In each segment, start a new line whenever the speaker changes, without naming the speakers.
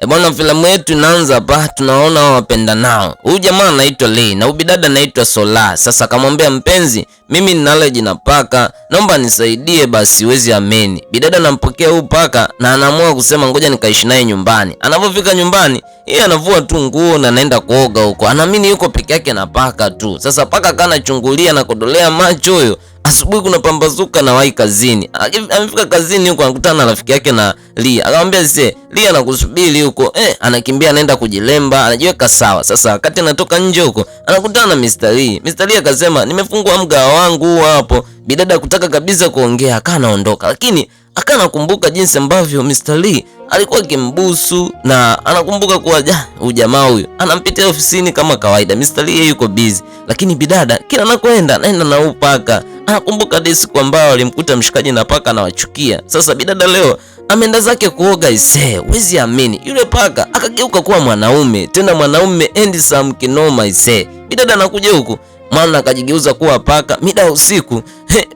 E bwana, filamu yetu inaanza hapa, tunaona wapenda nao. Huyu jamaa anaitwa Lee na huyu bidada anaitwa Sola. Sasa akamwambia mpenzi, mimi nina allergy na paka, naomba nisaidie basi, huwezi amini. Bidada anampokea huyu paka na anaamua kusema ngoja nikaishi naye nyumbani. Anapofika nyumbani, yeye anavua tu nguo na anaenda kuoga huko. Anaamini yuko peke yake na paka tu. Sasa paka kana chungulia na kodolea macho huyo. Asubuhi kuna pambazuka na wahi kazini. Amefika kazini huko anakutana na rafiki yake na Lee. Akamwambia sasa, Lee anakusubiri huko. Anakimbia anaenda kujilemba, anajiweka sawa. Sasa wakati anatoka nje huko, anakutana na Mr. Lee. Mr. Lee akasema, nimefungua mgahawa wangu hapo. Bidada kutaka kabisa kuongea, akanaondoka. Lakini akanakumbuka jinsi ambavyo Mr. Lee alikuwa akimbusu na anakumbuka kuwa huyu jamaa huyu anampitia ofisini kama kawaida. Mr. Lee yuko busy, lakini bidada kila anakoenda anaenda na huyu paka. Anakumbuka hadi siku ambayo alimkuta mshikaji na paka anawachukia. Sasa bidada leo ameenda zake kuoga, isee, huwezi amini, yule paka akageuka kuwa mwanaume, tena mwanaume handsome kinoma isee. Bidada anakuja huku, mwana akajigeuza kuwa paka mida ya usiku.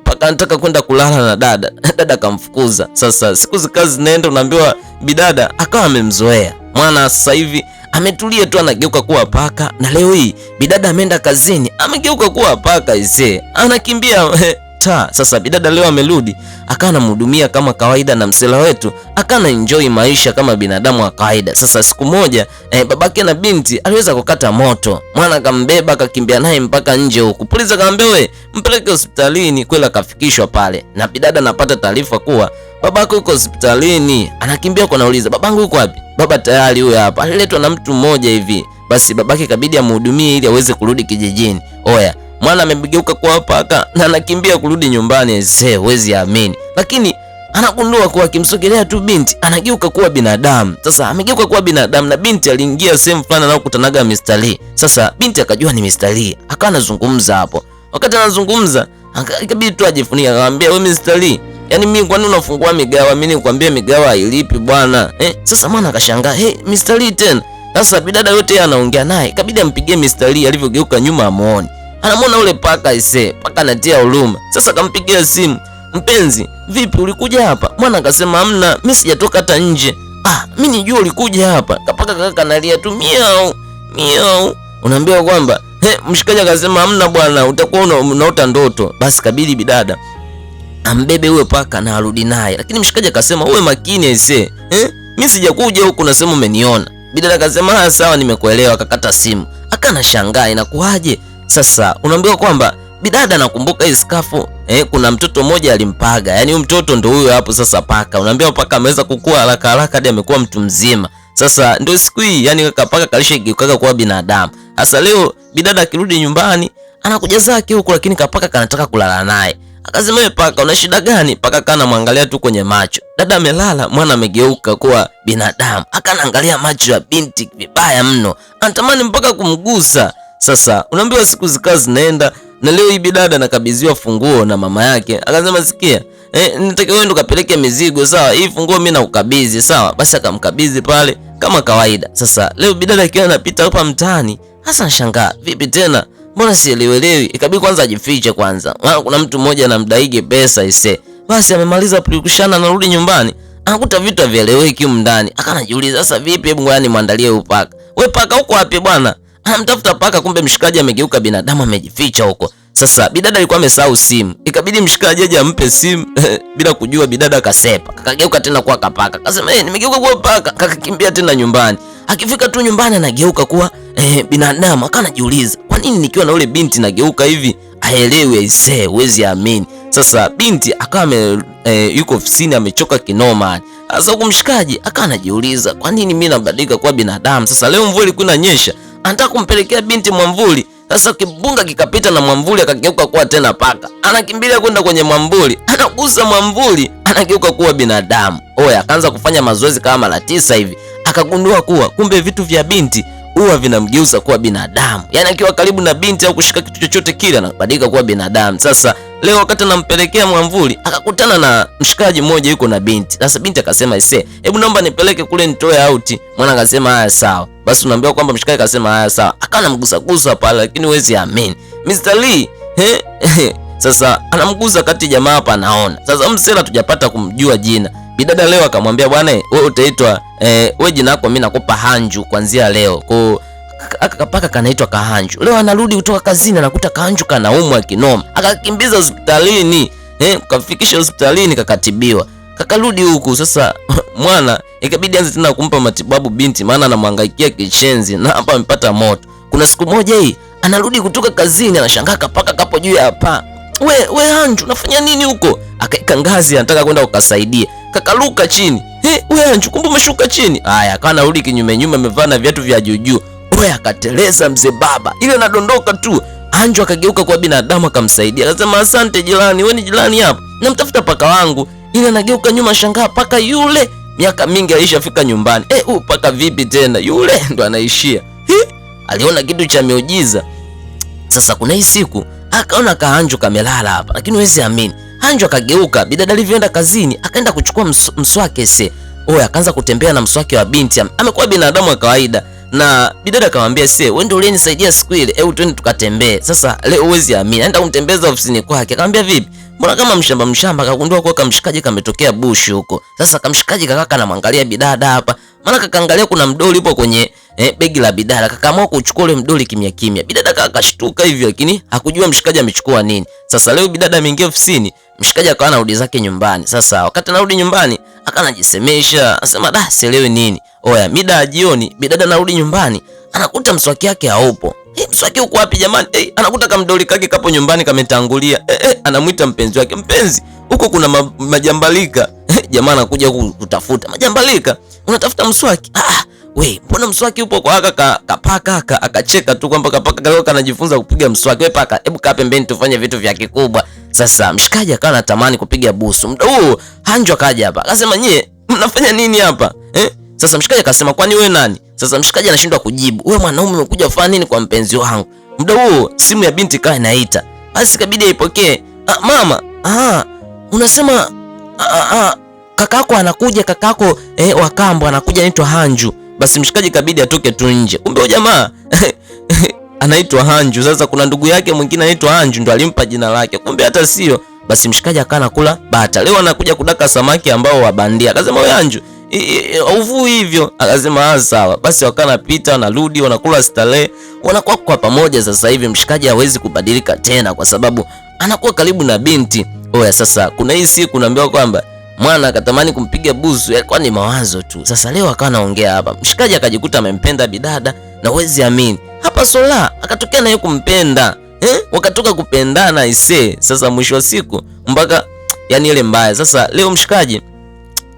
Paka anataka kwenda kulala na dada. Dada akamfukuza. Sasa siku zikazi zinaenda, unaambiwa bidada akawa amemzoea mwana, sasa hivi ametulia tu, anageuka kuwa paka. Na leo hii bidada ameenda kazini, amegeuka kuwa paka isee, anakimbia ta. Sasa bidada leo amerudi, akawa anamhudumia kama kawaida, na msela wetu akawa enjoy maisha kama binadamu wa kawaida. Sasa siku moja babake na binti aliweza kukata moto, mwana akambeba akakimbia naye mpaka nje huku. Polisi akamwambia we mpeleke hospitalini. Kweli akafikishwa pale, na bidada anapata taarifa kuwa babako yuko hospitalini. Anakimbia kwa, anauliza babangu yuko wapi? Baba tayari huyo hapa, aliletwa na mtu mmoja hivi. Basi babake kabidi amhudumie ili aweze kurudi kijijini. Oya, mwana amegeuka kuwa paka na anakimbia kurudi nyumbani, zee, huwezi amini. Lakini anagundua kuwa akimsogelea tu binti anageuka kuwa binadamu. Sasa amegeuka kuwa binadamu na binti aliingia sehemu fulani anakutanaga Mr. Lee. Sasa binti akajua ni Mr. Lee, akawa anazungumza hapo. Wakati anazungumza ikabidi tu ajifunie, akamwambia wewe Mr. Lee, yaani mimi kwani unafungua migawa? Mimi nikwambie migawa hailipi bwana. Sasa mwana akashangaa, hey, Mr. Lee tena. Sasa bidada yote anaongea naye, ikabidi ampigie Mr. Lee, alivyogeuka nyuma amuone. Anamwona ule paka ise, paka anatia huruma. Sasa akampigia simu, mpenzi, vipi ulikuja hapa? Mwana akasema hamna, mimi sijatoka hata nje. Ah, mimi nijua ulikuja hapa. Kapaka kaka kanalia tu miau miau. Unaambiwa kwamba mshikaji akasema hamna bwana, utakuwa unaota ndoto. Basi kabidi bidada ambebe huyo paka na arudi naye, lakini mshikaji akasema uwe makini aisee, mimi sijakuja huku nasema umeniona. Bidada akasema sawa, nimekuelewa. Akakata simu. Akana shangaa inakuaje? Sasa unaambiwa kwamba bidada anakumbuka hii skafu, kuna mtoto mmoja alimpaga. Yaani huyu mtoto ndio huyo hapo sasa paka. Unaambiwa paka ameweza kukua haraka haraka hadi amekuwa mtu mzima. Sasa ndio siku hii yani paka kalishageuka kuwa binadamu. Sasa leo bidada akirudi nyumbani anakuja zake huko, lakini kapaka kanataka kulala naye. Akasema wewe paka una shida gani? Paka kana mwangalia tu kwenye macho. Dada amelala, mwana amegeuka kuwa binadamu. Akanaangalia macho ya binti vibaya mno. Anatamani mpaka kumgusa. Sasa unaambiwa siku zikawa zinaenda, na leo hii bidada anakabidhiwa funguo na mama yake. Akasema sikia, nitaka wewe ndo kapeleke mizigo sawa? Hii funguo mimi nakukabidhi sawa? Basi akamkabidhi pale kama kawaida. Sasa leo bidada akiwa anapita hapa mtaani, hasa nashangaa, vipi tena? Mbona sielewelewi? Ikabidi kwanza ajifiche kwanza. Kuna mtu mmoja anamdaige pesa ise. Basi amemaliza purukushana, anarudi nyumbani, anakuta vitu havieleweki humu ndani. Akanajiuliza sasa vipi, hebu ngoja nimwandalie huyu paka. We paka uko wapi bwana? Anamtafuta paka, kumbe mshikaji amegeuka binadamu amejificha huko. Sasa bidada alikuwa amesahau simu. Ikabidi mshikaji aje ampe simu bila kujua bidada kasepa. Akageuka tena kuwa kapaka. Akasema nimegeuka kuwa paka. Akakimbia tena nyumbani. Akifika tu nyumbani anageuka kuwa binadamu. Akanajiuliza, kwa nini nikiwa na ule binti nageuka hivi? Aelewi aisee, huwezi amini. Sasa binti akawa yuko ofisini amechoka kinoma. Sasa huku mshikaji akawa anajiuliza, kwa nini mimi nabadilika kuwa binadamu? Sasa leo mvua ilikuwa inanyesha, anataka kumpelekea binti mwamvuli. Sasa kibunga kikapita na mwamvuli akageuka kuwa tena paka. Anakimbilia kwenda kwenye mwamvuli, anagusa mwamvuli, anageuka kuwa binadamu. Oya, akaanza kufanya mazoezi kama mara 9 hivi. Akagundua kuwa kumbe vitu vya binti huwa vinamgeuza kuwa binadamu. Yaani akiwa karibu na binti au kushika kitu chochote kile anabadilika kuwa binadamu. Sasa leo wakati anampelekea mwamvuli akakutana na mshikaji mmoja yuko na binti. Sasa binti akasema ise, hebu naomba nipeleke kule nitoe out. Mwana akasema haya sawa. Basi unaambiwa kwamba mshikaji akasema haya sawa. Akawa anamgusa pale, lakini huwezi amini. Mr. Lee, Sasa anamgusa kati jamaa hapa anaona. Sasa msela tujapata kumjua jina. Bidada leo akamwambia bwana, wewe utaitwa wewe jina lako mimi nakupa Hanju kuanzia leo. Kwa aka kanaitwa Kahanju. Leo anarudi kutoka kazini anakuta Kahanju kanaumwa kinoma. Akakimbiza hospitalini, kafikisha hospitalini kakatibiwa. Kakarudi huku sasa mwana ikabidi anze tena kumpa matibabu binti, maana anamhangaikia kichenzi na hapa amepata moto. Kuna siku moja hii anarudi kutoka kazini anashangaa kapaka kapo juu ya paa. We Hanju, unafanya nini huko? Akaika ngazi anataka kwenda ukasaidia. Kakaluka chini. He, we Hanju, kumbe umeshuka chini. Haya, akawa anarudi kinyume nyume amevaa na viatu vya juu juu. We akateleza mzee baba. Ile anadondoka tu. Hanju akageuka kwa binadamu akamsaidia. Akasema asante jirani, wewe ni jirani hapa. Namtafuta paka wangu. Ile anageuka nyuma shangaa paka yule miaka mingi alishafika nyumbani. Huyu paka vipi tena? Yule ndo anaishia. Aliona kitu cha miujiza. Sasa kuna hii siku akaona kahanju kamelala hapa, lakini huwezi amini. Hanju akageuka, bidada alivyoenda kazini, akaenda kuchukua mswaki se. Oya, akaanza kutembea na mswaki wa binti. Amekuwa binadamu wa kawaida. Na bidada akamwambia, se, wewe ndio uliyenisaidia siku ile, hebu twende tukatembee. Sasa leo huwezi amini, anaenda kumtembeza ofisini kwake. Akamwambia vipi? Mbona kama mshamba mshamba? Akagundua kuwa kamshikaji kametokea bush huko. Sasa kamshikaji kakaka anamwangalia bidada hapa. Maana kakaangalia kuna mdoli upo kwenye begi la bidada. Kakaamua kuchukua ule mdoli kimya kimya. Bidada akashtuka hivyo, lakini hakujua mshikaji amechukua nini. Sasa leo bidada ameingia ofisini, mshikaji akawa anarudi zake nyumbani. Sasa wakati anarudi nyumbani, akawa anajisemesha, anasema da, sielewi nini. Oya, mida ya jioni bidada anarudi nyumbani, anakuta mswaki yake haupo. Mswaki uko wapi jamani? Anakuta kamdoli kake kapo nyumbani kametangulia. Anamuita mpenzi wake, mpenzi, huko kuna majambalika. Jamaa anakuja kutafuta majambalika. Unatafuta mswaki? We, mbona mswaki upo kwa haka kapaka haka? Akacheka tu kwamba kapaka leo kanajifunza kupiga mswaki. We paka, hebu kaa pembeni tufanye vitu vya kikubwa. Sasa mshikaji akawa anatamani kupiga busu. Muda huo Hanju akaja hapa. Akasema nyie mnafanya nini hapa? Sasa mshikaji akasema kwani wewe nani? Sasa mshikaji anashindwa kujibu. Wewe mwanaume umekuja kufanya nini kwa mpenzi wangu? Muda huo simu ya binti kaa inaita. Basi kabidi aipokee. Mama, unasema kakako anakuja, kakako wakambo anakuja anaitwa Hanju. Basi mshikaji kabidi atoke tu nje. Kumbe huyo jamaa anaitwa Hanju. Sasa kuna ndugu yake mwingine anaitwa Hanju ndo alimpa jina lake. Kumbe hata sio. Basi mshikaji akawa anakula bata. Leo anakuja kudaka samaki ambao wa bandia. Akasema wewe Hanju, uvui hivyo? Akasema sawa. Basi wakawa wanapita, wanarudi, wanakula starehe, wanakuwa kwa pamoja. Sasa hivi mshikaji hawezi kubadilika tena kwa sababu anakuwa karibu na binti. Oya, sasa kuna hii siku naambiwa kwamba mwana akatamani kumpiga busu, yalikuwa ni mawazo tu. Sasa leo akawa anaongea hapa, mshikaji akajikuta amempenda bidada na huwezi amini. Hapa Sola akatokea naye kumpenda. Wakatoka kupendana ise. Sasa mwisho wa siku mpaka yani ile mbaya. Sasa leo mshikaji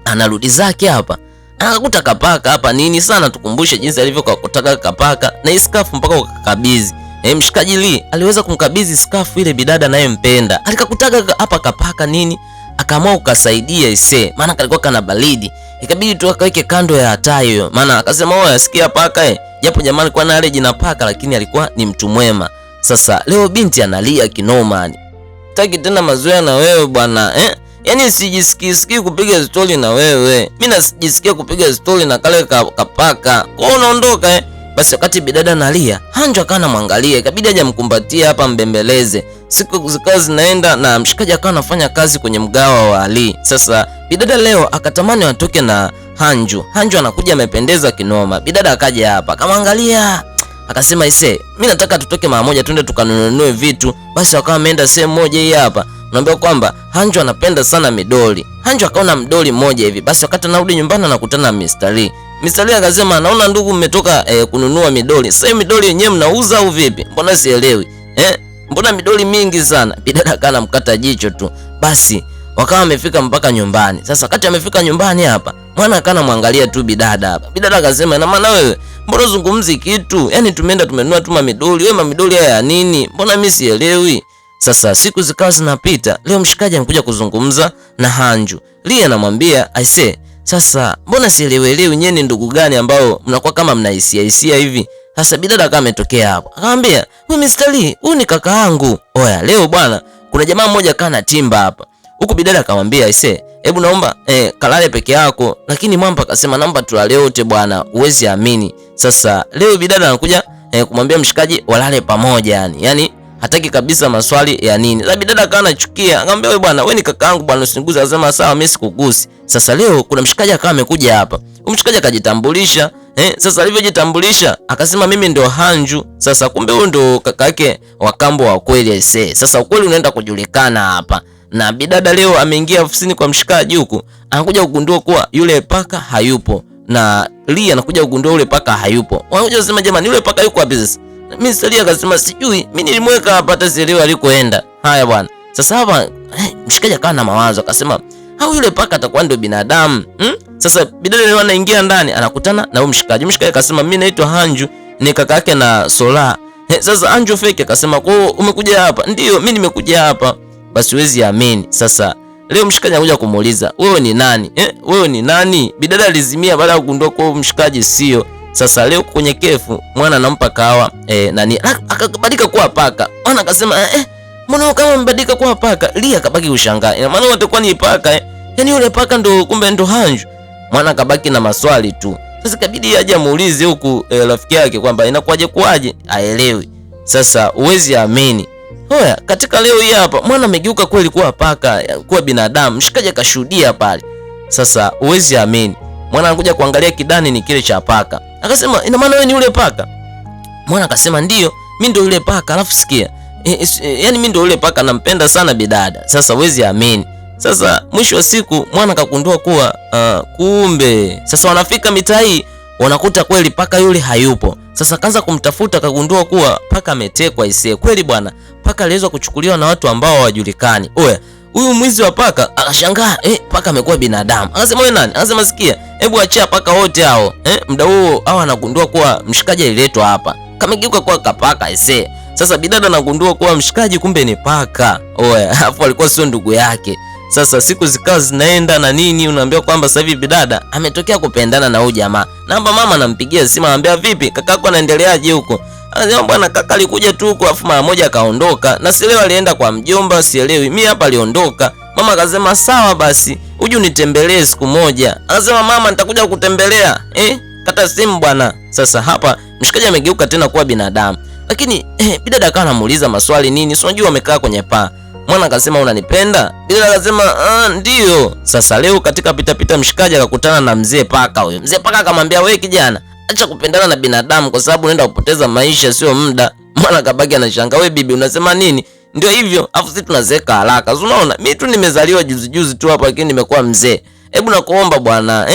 anarudi zake hapa, akakuta kapaka hapa nini sana, tukumbushe jinsi alivyokutaka kapaka na hii skafu mpaka ukakabidhi. Mshikaji Lee aliweza kumkabidhi skafu ile bidada anayempenda. Alikakutaka hapa kapaka nini, akaamua ukasaidia ise, maana kalikuwa kana baridi. Ikabidi tu akaweke kando ya hatai hiyo. Maana akasema oya, sikia paka Japo jamani alikuwa na allergy na paka, lakini alikuwa ni mtu mwema. Sasa leo binti analia kinoma. Sitaki tena mazoea na wewe bwana, Yaani sijisikii kupiga story na wewe. Mimi nasijisikia kupiga story na kale kapaka. Kwa unaondoka Basi wakati bidada analia, Hanju akawa anamwangalia, ikabidi aje amkumbatie hapa mbembeleze. Siku zikawa zinaenda na mshikaji akawa anafanya kazi kwenye mgawa wa Ali. Sasa bidada leo akatamani atoke na Hanju. Hanju anakuja amependeza kinoma. Bidada akaja hapa, akamwangalia, akasema ise, mimi nataka tutoke mara moja twende tukanunue vitu. Basi wakawa wameenda sehemu moja hii hapa. Unaambiwa kwamba Hanju anapenda sana midoli. Hanju akaona mdoli mmoja hivi. Basi wakati anarudi nyumbani anakutana na Mr. Lee. Mr. Lee akasema naona ndugu mmetoka kununua midoli. Sasa midoli yenyewe mnauza au vipi? Mbona sielewi? Mbona midoli mingi sana? Bidada akana mkata jicho tu. Basi wakawa wamefika mpaka nyumbani. Sasa wakati amefika nyumbani hapa, mwana akana mwangalia tu bidada hapa. Bidada akasema na maana wewe mbona uzungumzi kitu? Yaani tumeenda tumenunua tu mamidoli. Wewe mamidoli haya ya nini? Mbona mimi sielewi? Sasa siku zikawa zinapita. Leo mshikaji amekuja kuzungumza na Hanju. Lee anamwambia I say, sasa mbona sielewelewi nyinyi ni ndugu gani ambao mnakuwa kama mna hisia hisia hivi? Sasa bidada kama ametokea hapo. Akamwambia, "Wewe Mr. Lee, huyu ni kaka yangu." Oya, leo bwana kuna jamaa mmoja kana timba hapa. Huku bidada akamwambia, "Aise, hebu naomba kalale peke yako." Lakini mwamba akasema naomba tulale wote bwana, uwezi amini. Sasa leo bidada anakuja kumwambia mshikaji walale pamoja yani. Yaani Hataki kabisa maswali ya nini. La bidada akawa anachukia, akamwambia wewe bwana, wewe ni kakaangu bwana, usiniguze. Akasema sawa, mimi sikugusi. Sasa leo kuna mshikaji akawa amekuja hapa. Mshikaji akajitambulisha. Sasa alivyojitambulisha akasema mimi ndio Hanju. Sasa kumbe huyu ndio kaka yake wa kambo wa kweli aisee. Sasa ukweli unaenda kujulikana hapa. Na bidada leo ameingia ofisini kwa mshikaji huku, anakuja kugundua kuwa yule paka hayupo. Na Lee anakuja kugundua yule paka hayupo. Wanakuja kusema jamani, yule paka yuko wapi sasa? Mimi Lee akasema sijui, mimi nilimweka hapa hata sielewi alikoenda. Haya bwana. Sasa hapa mshikaji akawa na mawazo akasema, au yule paka atakuwa ndio binadamu? Sasa bidada leo anaingia ndani anakutana na huyu mshikaji. Mshikaji akasema mimi naitwa Hanju, ni kaka yake na Sola. Sasa Hanju fake akasema kwa hiyo umekuja hapa? Ndio, mimi nimekuja hapa. Basi huwezi amini. Sasa leo mshikaji anakuja kumuuliza, wewe ni nani? Wewe ni nani? Bidada alizimia baada ya kugundua kwa mshikaji sio. Sasa leo kwenye kefu mwana anampa kahawa nani akabadilika kuwa paka. Mwana akasema mbona kama umebadilika kuwa paka? Lia akabaki kushangaa. Ina maana watakuwa ni paka Yaani yule paka ndo kumbe ndo Hanju. Mwana akabaki na maswali tu. Sasa ikabidi aje amuulize huku rafiki yake kwamba inakuwaje kuwaje, aelewi. Sasa huwezi amini. Hoya, katika leo hii hapa mwana amegeuka kweli kuwa paka, kuwa binadamu. Mshikaji akashuhudia pale. Sasa huwezi amini. Mwana anakuja kuangalia kidani ni kile cha paka. Akasema ina maana wewe ni yule paka? Mwana akasema ndio, mimi ndio yule paka. Alafu sikia, yaani mimi ndio yule paka, nampenda sana bidada. Sasa huwezi amini. Sasa mwisho wa siku mwana akagundua kuwa kumbe. Sasa wanafika mitaa hii wanakuta kweli paka yule hayupo. Sasa kaanza kumtafuta akagundua kuwa paka ametekwa isie. Kweli bwana, paka aliweza kuchukuliwa na watu ambao hawajulikani. Oya, huyu mwizi wa paka akashangaa, paka amekuwa binadamu. Akasema wewe nani? Akasema sikia, hebu achia paka wote hao. Muda huo hao anagundua kuwa mshikaji aliletwa hapa. Kamegeuka kuwa kapaka isie. Sasa bidada anagundua kuwa mshikaji kumbe ni paka. Oya, alafu alikuwa sio ndugu yake. Sasa siku zikawa zinaenda na nini, unaambiwa kwamba sasa hivi bidada ametokea kupendana na huyu jamaa. Namba mama anampigia simu anamwambia vipi kakako anaendeleaje huko? Anasema bwana kaka alikuja tu huko afu mara moja akaondoka, na sielewi alienda kwa mjomba, sielewi. Mimi hapa aliondoka. Mama akasema sawa basi, uje unitembelee siku moja. Akasema mama nitakuja kukutembelea. Kata simu bwana. Sasa hapa mshikaji amegeuka tena kuwa binadamu. Lakini bidada akawa anamuuliza maswali nini, si unajua amekaa kwenye paa. Mwana akasema unanipenda? Bidada akasema ndio. Sasa leo katika pita pita mshikaji akakutana na mzee paka huyo. Mzee paka akamwambia wewe kijana, acha kupendana na binadamu kwa sababu unaenda kupoteza maisha sio muda. Mwana akabaki anashangaa, wewe bibi unasema nini? Ndio hivyo, afu sisi tunazeeka haraka. Unaona, mimi tu nimezaliwa juzi juzi tu hapa lakini nimekuwa mzee. Hebu nakuomba bwana,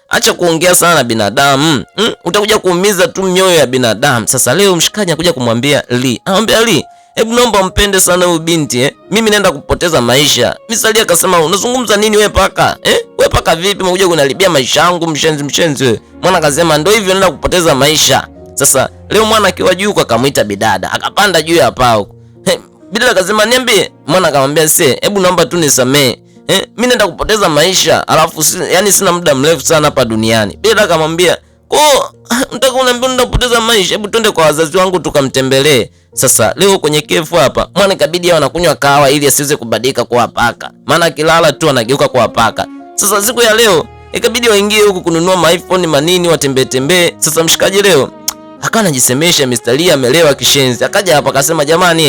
acha kuongea sana na binadamu. Utakuja kuumiza tu mioyo ya binadamu. Sasa leo mshikaji anakuja kumwambia Lee. Anamwambia Lee, hebu naomba mpende sana huyu binti Mimi naenda kupoteza maisha. Misali akasema unazungumza nini wewe paka? Wewe paka vipi umekuja kunalibia maisha yangu mshenzi mshenzi wewe? Mwana akasema ndio hivyo naenda kupoteza maisha. Sasa leo mwana akiwa juu akamuita bidada, akapanda juu ya paa huko. Bidada akasema niambie. Mwana akamwambia sie, hebu naomba tu nisamee. Mimi naenda kupoteza maisha, alafu yani sina muda mrefu sana hapa duniani. Bidada akamwambia, "Kwa unataka uniambie unaenda kupoteza maisha? Hebu twende kwa wazazi wangu tukamtembelee." Sasa leo kwenye kefu hapa mwana ikabidi yeye anakunywa kahawa ili asiweze kubadilika kuwa paka. Maana akilala tu anageuka kuwa paka. Sasa siku ya leo ikabidi waingie huku kununua ma iPhone manini watembee tembee. Sasa mshikaji leo akawa anajisemesha Mr. Lee amelewa kishenzi. Akaja hapa akasema jamani,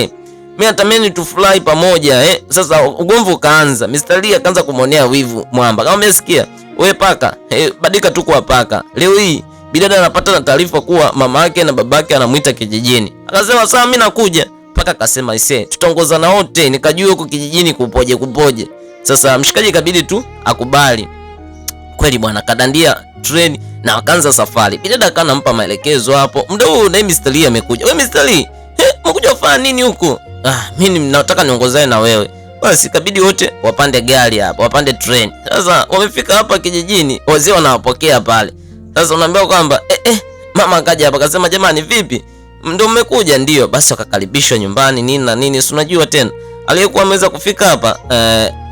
mimi natamani tufurahi pamoja Sasa ugomvi ukaanza. Mr. Lee akaanza kumonea wivu mwamba. Kama umesikia, wewe paka, badilika tu kuwa paka. Leo hii bidada anapata na taarifa kuwa mama yake na babake anamuita kijijini. Akasema sawa mimi nakuja. Paka akasema ise, tutaongozana wote nikajue huko kijijini kupoje kupoje. Sasa mshikaji ikabidi tu akubali. Kweli bwana kadandia treni na wakaanza safari. Bidada akawa anampa maelekezo hapo. Muda huu na Mr. Lee amekuja. Wewe Mr. Lee, umekuja kufanya nini huko? Mimi nataka niongozane na wewe. Basi ikabidi wote wapande gari hapo, wapande treni. Sasa wamefika hapa kijijini, wazee wanawapokea pale. Sasa unaambiwa kwamba mama akaja hapa akasema jamani vipi? Ndio mmekuja? Ndio. Basi wakakaribishwa nyumbani nini na nini, si unajua tena. Aliyekuwa ameweza kufika hapa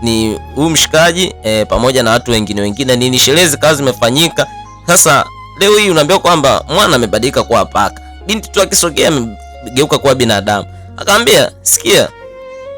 ni huyu mshikaji pamoja na watu wengine wengine nini, sherehe zikawa zimefanyika. Sasa leo hii unaambiwa kwamba mwana amebadilika kuwa paka. Binti tu akisogea amegeuka kuwa binadamu. Akamwambia, sikia,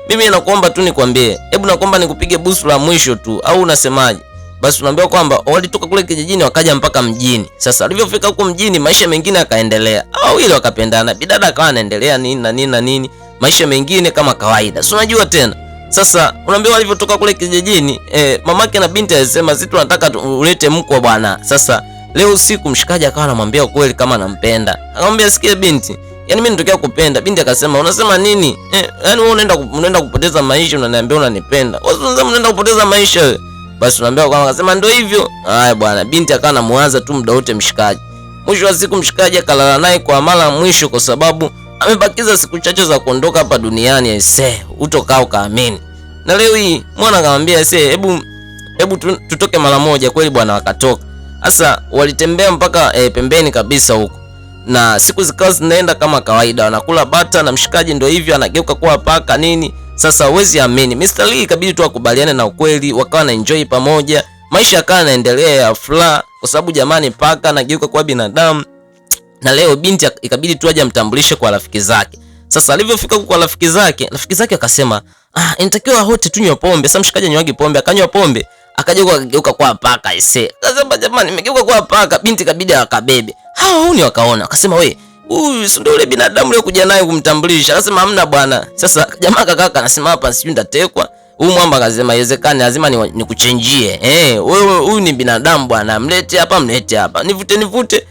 mimi nakuomba tu nikwambie, hebu nakuomba nikupige busu la mwisho tu, au unasemaje? Basi unaambiwa kwamba walitoka kule kijijini wakaja mpaka mjini. Sasa walivyofika huko mjini maisha mengine yakaendelea. Hao wawili wakapendana. Bidada akawa anaendelea nini na nini na nini. Maisha mengine kama kawaida. Si unajua tena. Sasa unaambiwa walivyotoka kule kijijini, mamake na binti alisema sisi tunataka ulete mkwe bwana. Sasa leo usiku mshikaji akawa anamwambia ukweli kama anampenda. Akamwambia sikia binti, yaani mimi nitokea kupenda. Binti akasema unasema nini? Yaani wewe unaenda kupoteza maisha unaniambia unanipenda. Wewe unasema unaenda kupoteza maisha wewe. Basi unaambiwa kwamba akasema ndio hivyo. Haya bwana, binti akawa anamuanza tu muda wote mshikaji. Mwisho wa siku mshikaji akalala naye kwa mara mwisho kwa sababu amebakiza siku chache za kuondoka hapa duniani aisee, utokaa ukaamini. Na leo hii mwana akamwambia aisee, hebu tutoke mara moja. Kweli bwana, wakatoka. Sasa walitembea mpaka pembeni kabisa huko. Na siku zikawa zinaenda kama kawaida, wanakula bata na mshikaji ndio hivyo anageuka kuwa paka nini. Sasa huwezi amini, Mr. Lee ikabidi tu akubaliane na ukweli, wakawa na enjoy pamoja. Maisha yakawa yanaendelea ya furaha kwa sababu jamani, paka anageuka kuwa binadamu. Na leo binti ikabidi tu aje amtambulishe kwa rafiki zake. Sasa alivyofika kwa rafiki zake akasema, inatakiwa wote tunywe pombe. Sasa mshikaji anywagi pombe, akanywa pombe, akaja kugeuka kwa paka aisee. Akasema jamani, nimegeuka kwa paka. Binti ikabidi akabebe. Hao huni wakaona, akasema we, huyu si ndio yule binadamu leo kuja naye kumtambulisha? Akasema hamna bwana. Sasa jamaa kakaka anasema hapa sijui nitatekwa. Huyu mwamba akasema haiwezekani, lazima nikuchenjie. Wewe huyu ni binadamu bwana, mlete hapa, mlete hapa. Nivute nivute.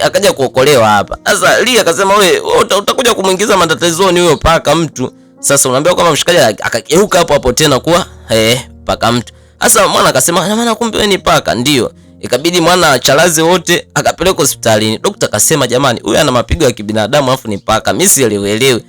Akaja kuokolewa hapa. Sasa Lee akasema wewe utakuja kumuingiza matatizoni huyo paka mtu. Sasa unaambiwa kwamba mshikaji akageuka hapo hapo tena kuwa paka mtu. Sasa mwana akasema na maana kumbe wewe ni paka. Ndio. Ikabidi mwana achalaze wote akapelekwa hospitalini. Daktari akasema jamani, huyu ana mapigo ya kibinadamu afu ni paka. Mimi sielewelewi.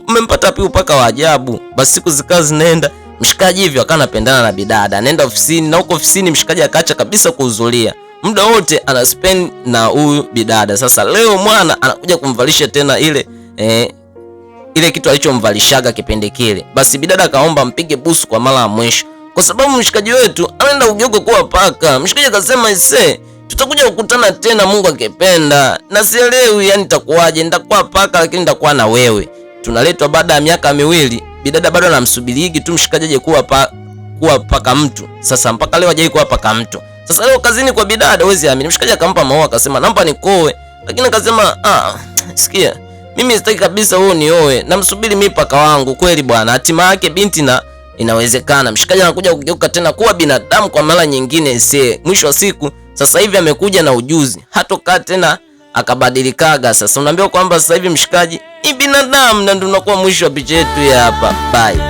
Mmempata wapi paka wa ajabu? Basi siku zikawa zinaenda, mshikaji hivyo akawa anapendana na bidada. Anaenda ofisini na huko ofisini mshikaji akaacha kabisa kuhudhuria. Muda wote ana spend na huyu bidada. Sasa leo mwana anakuja kumvalisha tena ile ile kitu alichomvalishaga kipindi kile. Basi bidada akaomba mpige busu kwa mara ya mwisho, kwa sababu mshikaji wetu anaenda kugeuka kuwa paka. Mshikaji akasema ise, tutakuja kukutana tena Mungu akipenda. Na sielewi yani nitakuwaje, nitakuwa paka lakini nitakuwa na wewe. Tunaletwa baada ya miaka miwili, bidada bado anamsubirigi tu mshikaji aje kuwa paka mtu. Sasa mpaka leo hajai kuwa paka mtu. Sasa leo kazini kwa bidada, huwezi amini, mshikaji akampa maua akasema naomba nikoe, lakini akasema sikia, mimi sitaki kabisa wewe nioe, namsubiri mimi paka wangu. Kweli bwana, hatima yake binti na inawezekana mshikaji anakuja kugeuka tena kuwa binadamu kwa mara nyingine. Sie mwisho wa siku sasa hivi amekuja na ujuzi, hatokaa tena akabadilikaga. Sasa unaambiwa kwamba sasa hivi mshikaji ni binadamu, na ndio unakuwa mwisho wa picha yetu ya hapa. Bye.